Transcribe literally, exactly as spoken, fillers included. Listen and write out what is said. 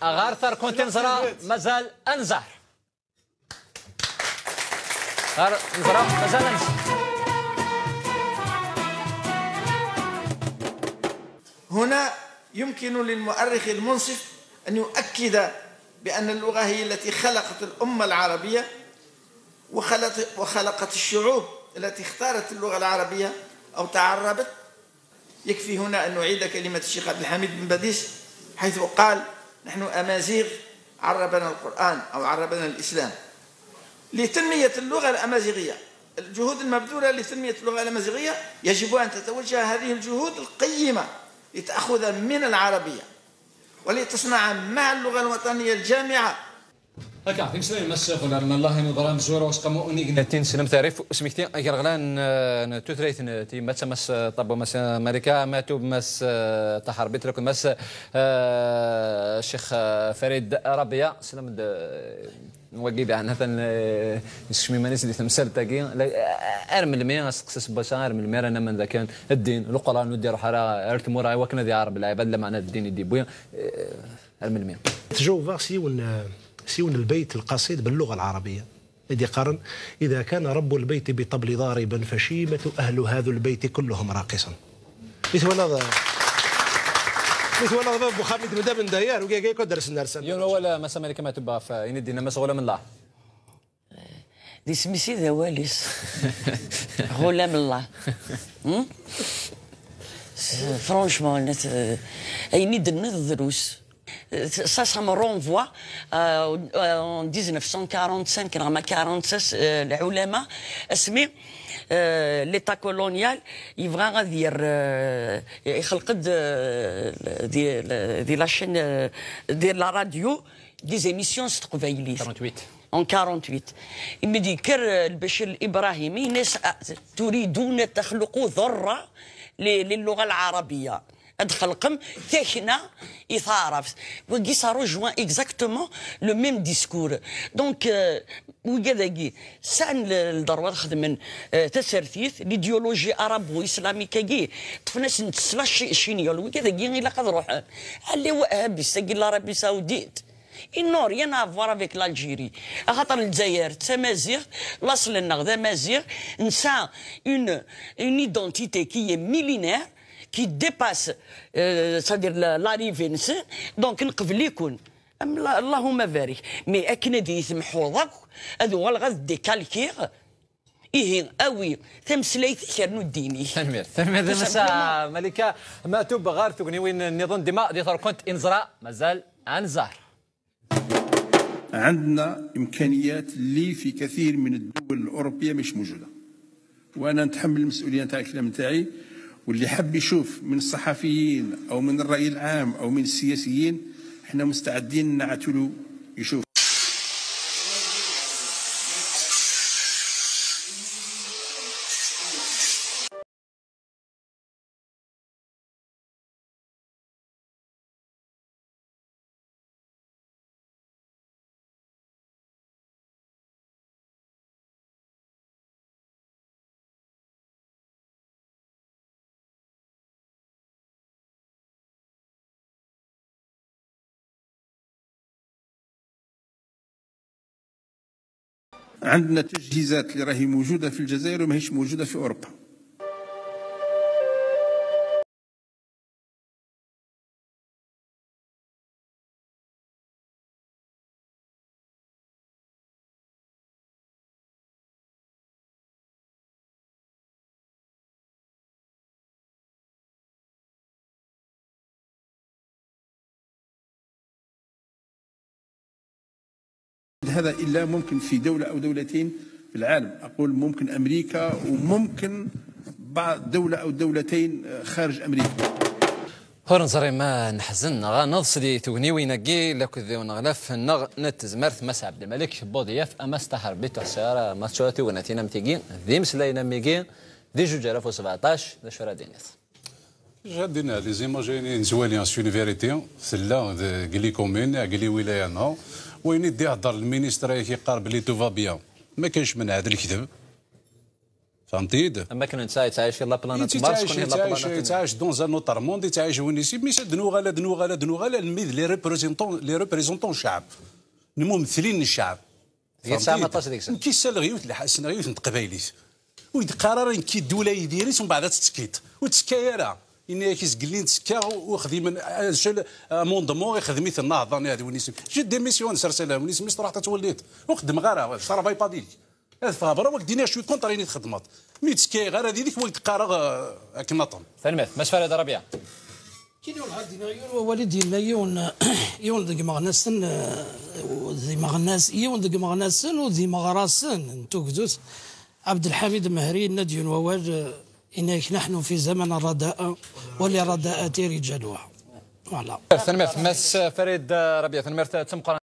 Ɣer terkunt i neẓra, mazal ad nẓer. Ɣer neẓra, mazal ad nẓer. هنا يمكن للمؤرخ المنصف أن يؤكد بأن اللغة هي التي خلقت الأمة العربية وخلقت، وخلقت الشعوب التي اختارت اللغة العربية أو تعربت. يكفي هنا أن نعيد كلمة الشيخ عبد الحميد بن باديس، حيث قال: "نحن أمازيغ، عربنا القرآن أو عربنا الإسلام". لتنمية اللغة الأمازيغية، الجهود المبذولة لتنمية اللغة الأمازيغية يجب أن تتوجه هذه الجهود القيمة لتأخذ من العربية ولتصنع مع اللغة الوطنية الجامعة. Akka, timeslayin n Mass Ɣulam, Allah inuḍer amezwar usqamu unigna. Tin slemt tarif usmekti agerɣlan, eh, n tutlayt n tyemmat, Mass, eh, Ṭabbu, Mass, eh, Malika Matub, Mass, eh, Ṭaher Bitl akked Mass, eh, Ccix, eh, Farid Rabia. Slam-d, eh, wagi daɣen atan, eh, yessekcem iman-is di temsalt-agi. La, eh, ar melmi, asteqsi n wass-a, ar melmi ara namen dakken ddin, Leqran ur d-iruḥ ara ar tmura i wakken ad iɛerreb lɛibad, lameɛna d ddin i d-yewwi, eh, ar melmi? Tjawbeɣ s yiwen, s yiwen lbeyt lqasid belluɣa lɛarabiya i d-iqqaren: "إذا كان رب البيت بطبل ضاربا فشيمة أهل هذا البيت كلهم راقصا". Mi twalaḍ, mi twalaḍ bab uxxam i d-, d amendayer, ugi akk ad d-rsen ar sanda. Yiwen wawal, Mass Malika Matub, ɣef, eh, ayen i d-yenna Mass Ɣulam Allah. D isem-is i d awal-is. Ɣulam Allah. Hmm? S-, franchement, net-, euh, ayen i d-tenniḍ drus. Ça, ça me renvoie, euh, en dix-neuf cent quarante-cinq, neɣ ma quarante-six, euh, lɛulama, asmi, euh, l'État colonial yebɣa ad yerr, euh, ixleq-d, euh, di, di la chaîne, euh, di la radio, des émissions s teqbaylit. Quarante-huit. En quarante-huit. Imi d-yekker, euh, Lbacir Ibrahimi, yenna-as: "Ah, تريدون تخلقوا ضرة ل-, للغة العربية." Ad txelqem takna i taɛrabt. Wagi, ça rejoint exactement le même discours. Donc, euh, wigad-agi sɛan l-, lderwa ad xedmen, euh, tasertit, l'idéologie arabo-islamique-agi, ṭṭfen-asen-tt s la chi-, chiniole. Wigad-agi ilaq ad ruḥen. Ɛli Wahabi, sagi, l'Arabie Saoudite. Ils n'ont rien à voir avec l'Algérie. Axaṭer Lezzayer d tamaziɣt, laṣel-nneɣ d amaziɣ, nesɛa une, une identité qui est millénaire, qui dépasse, euh, c'est-à-dire la, l'arrivée-nsen, donc nqebl-iken. Am la-, Allahumma barik. Mais akken ad iyi-temḥuḍ akk, ad uɣaleɣ ad décalquer, ihi awi tameslayt-ik rnu ddin-ik. Tanemmirt. Tanemmirt a Massa Malika Matub. Ɣer tugniwin nniḍen, dima di terkunt i neẓra, mazal ad nẓer. عندنا إمكانيات اللي في كثير من الدول الأوروبية مش موجودة. وأنا نتحمل المسؤولية نتاع الكلام نتاعي، واللي حب يشوف من الصحفيين أو من الرأي العام أو من السياسيين، احنا مستعدين نعتلو يشوف. عندنا التجهيزات اللي راهي موجودة في الجزائر وماهيش موجودة في أوروبا. هذا إلا ممكن في دولة أو دولتين في العالم. أقول ممكن أمريكا وممكن بعض دولة أو دولتين خارج أمريكا. Ur neẓri ma neḥzen neɣ ad neḍs di tugniwin-agi, lakk d uneɣlaf-nneɣ n tezmert, Mass Ɛebdelmalek Buḍyaf, a Mass Ṭaher Bitl, ur ḥṣiɣ ara ma teččuṛ tiwnatin am tigi, d imeslayen am wigi, di zuǧ alaf u sbeɛṭac, d acu ara d-tiniḍ? Déjà, dinna, les images-ayni nettwali, c'est une vérité, tella deg les communes, deg les wilayas-nneɣ. Wayen i d-ihedder lministre, yeqqar belli tout va bien. Ma kanx menɛet lekdeb. Fehmtiḍ? Am akken netta yettɛic di la planète Mars, yettɛic, yettɛic, yettɛic dans un autre monde, yettɛic win-is. Mi s ad nuɣal, ad nuɣal, ad nuɣal, almi d les représentants, les représentants n ccɛeb. Lmumthlin n ccɛeb. Tesɛam aṭas deg-sen. Nekk ssaleɣ yiwet n lḥa-, ssneɣ yiwet n teqbaylit. Ur d-qqar ara nekk ddula Yidir-is, umbeɛd ad tettekkiḍ. Ur ttekkay ara. Yenna-yak izgellin ttekka, u xdimen, euh, amendement, ixdem-it nneɛḍa, ad win isem. J'ai démissionné, sers win isem, mi s-truḥeḍ ad twelliḍ. Ur xeddmeɣ ara, je travaille pas. Ad ffɣeɣ berra, wak d-iniɣ cwi contre ayen i txedmeḍ. Mi ttekkayeɣ ara did-k, wak d-qqareɣ, euh, akken aṭen. Tanemmirt. Mass Farid Rabia. Kini ur ɣad iniɣ yiwen wawal i d-yenna yiwen, yiwen deg imeɣnasen, eh, d imeɣnas-, yiwen deg imeɣnasen u d imeɣrasen n tugdut, Abdelhamid Mehri, yenna-d yiwen wawal, eh, yenna-yak: "نحن في زمن الرداءة وللرداءة رجالها." Voilà. Tanemmirt, Mass Farid Rabia, tanemmirt d tameqqrant.